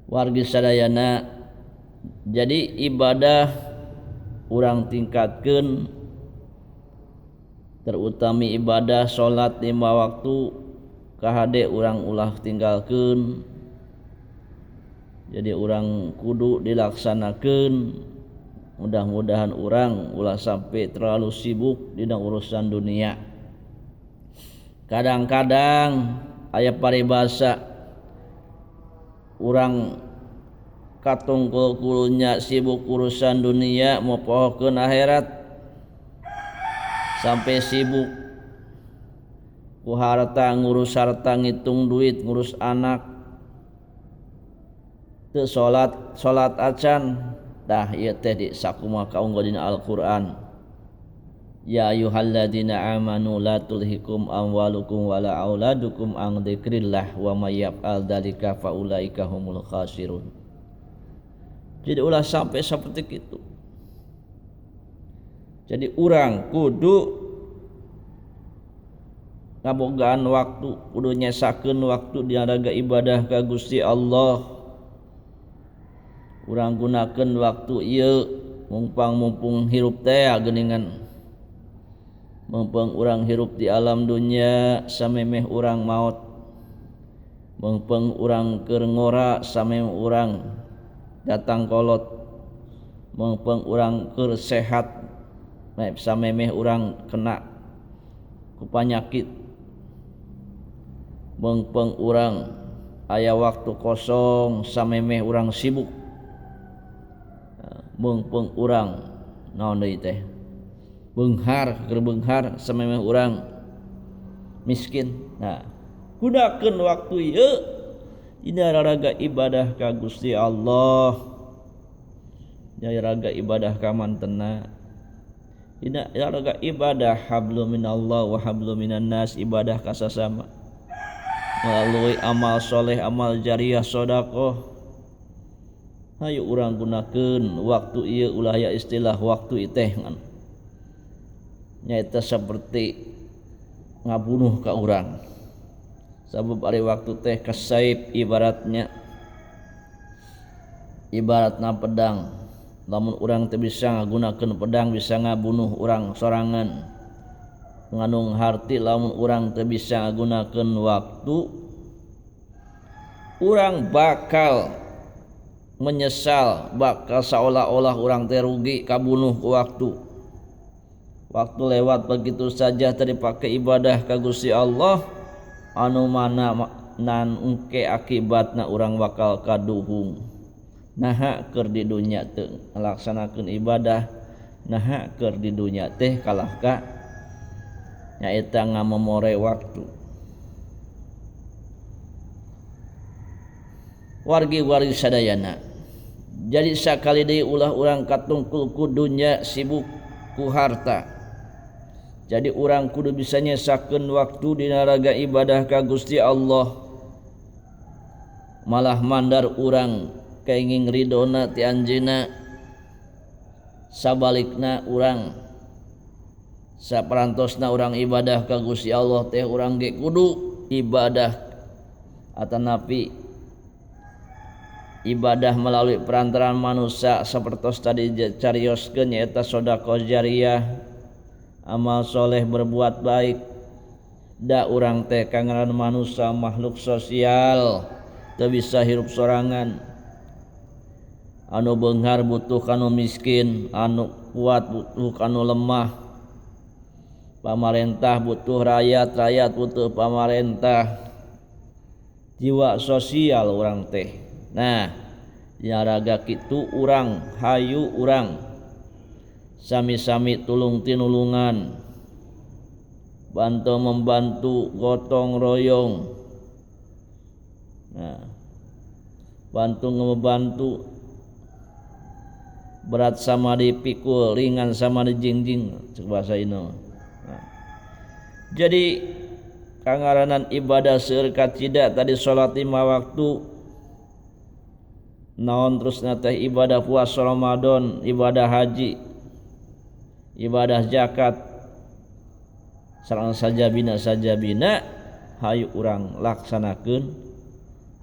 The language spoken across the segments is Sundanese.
Wargi sadayana, jadi ibadah urang tingkatkeun, terutami ibadah salat 5 waktu kahade urang ulah tinggalkeun. Jadi urang kudu dilaksanakeun. Mudah-mudahan urang ulah sampai terlalu sibuk dina urusan dunia. Kadang-kadang aya paribasa urang katungkul kulunya sibuk urusan dunia mopohokeun akhirat, sampai sibuk ku harta, ngurus harta, ngitung duit, ngurus anak, teu salat, salat acan. Tah ieu teh di sakumaha kaunggal dina Al-Qur'an. Ya ayyuhalladzina amanu la tulhikum amwalukum wala auladukum an dzikrillah wa may yaf'al dzalika faulaika humul khasirun. Jadi ulah sampai seperti itu. Jadi urang kudu ngabogaan waktu, kudu nyesakeun waktu dina raga ibadah ka Gusti Allah. Urang gunakeun waktu ieu mumpang mumpung hirup teh geuningan. Mumpung urang hirup di alam dunia samemeh urang maot. Mumpung urang keur ngora samemeh urang datang kolot. Mumpung urang keur sehat samemeh urang kena ku panyakit. Mumpung urang aya waktu kosong samemeh urang sibuk. Mumpung urang naon deui teh beunghar, keur beunghar samemeh urang miskin. Nah, gunakeun waktu ieu dina raraga ibadah ka Gusti Allah, dina raraga ibadah ka mantena, dina raraga ibadah hablum minallah wa hablum minan nas, ibadah ka sasama melalui amal soleh, amal jariah, sedekah. Hayu urang gunakeun waktu ieu, ulah aya istilah waktu ieu teh ngan nyaeta seperti ngabunuh ka urang. Sabab ari waktu teh kasaip ibaratnya, ibaratna pedang. Lamun urang teu bisa ngagunakeun pedang bisa ngabunuh urang sorangan. Nganung harti lamun urang teu bisa ngagunakeun waktu, urang bakal menyesal, bakal seolah-olah urang teh rugi kabunuh ku waktu. Waktu lewat begitu saja teu dipake ibadah ka Gusti Allah, anu mana nan engke akibatna urang bakal kaduhung. Naha keur di dunya teu ngalaksanakeun ibadah, naha keur di dunya teh kalah ka nyaeta ngamemore waktu. Wargi-wargi sadayana, jadi sakali deui ulah urang katungkul ku dunya sibuk ku harta. Jadi urang kudu bisa nyesakeun waktu dina raga ibadah ka Gusti Allah. Malah mandar urang kainging ridona ti anjeunna. Sabalikna urang saparantosna urang ibadah ka Gusti Allah teh urang ge kudu ibadah atanapi ibadah melalui perantaraan manusia sapertos tadi carioskeun nyaeta sedekah jariah, amal soleh, berbuat baik. Da urang teh kangaran manusia makhluk sosial, teu bisa hirup sorangan. Anu beunghar butuh kanu miskin, anu kuat butuh kanu lemah. Pamarentah butuh rakyat, rakyat butuh pamarentah. Jiwa sosial urang teh. Nah, dina raga kitu urang hayu urang sami-sami tulung tinulungan, bantu membantu, gotong royong. Nah, bantu ngebantu, berat sama dipikul, ringan sama dijingjing, cek bahasa ino. Nah, jadi kangaranan ibadah seueur kacida tadi salat 5 waktu, naon terus teh ibadah puasa Ramadan, ibadah haji, ibadah zakat, sareng sajabina sajabina hayu urang laksanakeun,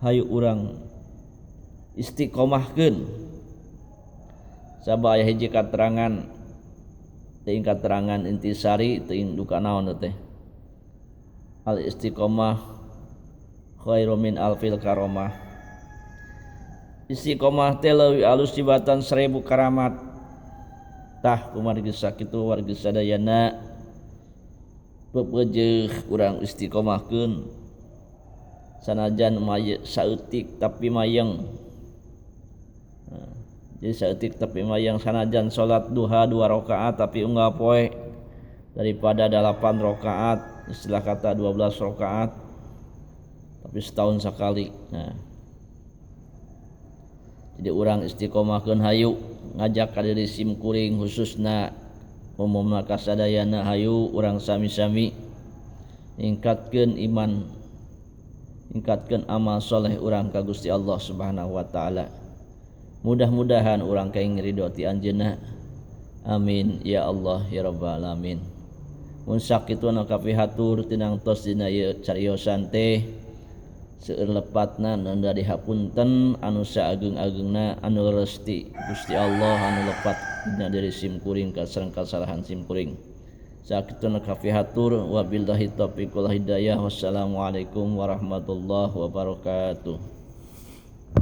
hayu urang Istiqomahkeun. Sabab aya hiji katerangan teuing katerangan intisari teuing duka naon teh. Al istiqomah khairu min alfil karomah. Istiqomah teh leuwih alus tibatan 1000 karamat. Tah kumargi sakitu wargi sadayana pepeujeuh urang istiqomahkeun sanajan saeutik tapi mayeng. Jadi saeutik tapi mayeng sanajan salat duha 2 rakaat tapi unggal poe daripada 8 rakaat, istilah kata 12 rakaat tapi setahun sekali. Nah, jadi urang istiqomahkeun hayu ngajak ka diri sim kuring khususna umumna kasadayana hayu urang sami-sami ningkatkeun iman, ningkatkeun amal soleh urang ka Gusti Allah Subhanahu wa taala. Mudah-mudahan urang kaing ridho ti anjeunna. Amin ya Allah ya rabbal alamin. Mun sakitu nu kapihatur tinang tos dina ieu cariosan teh seueur lepatna nanda dihapunten anu saageng-agengna anu resti Gusti Allah anu lepat dina diri sim kuring ka sareng kasalahan sim kuring. Sakitu nu kapihatur wabillahi taufiq wal hidayah. Wassalamualaikum warahmatullahi wabarakatuh.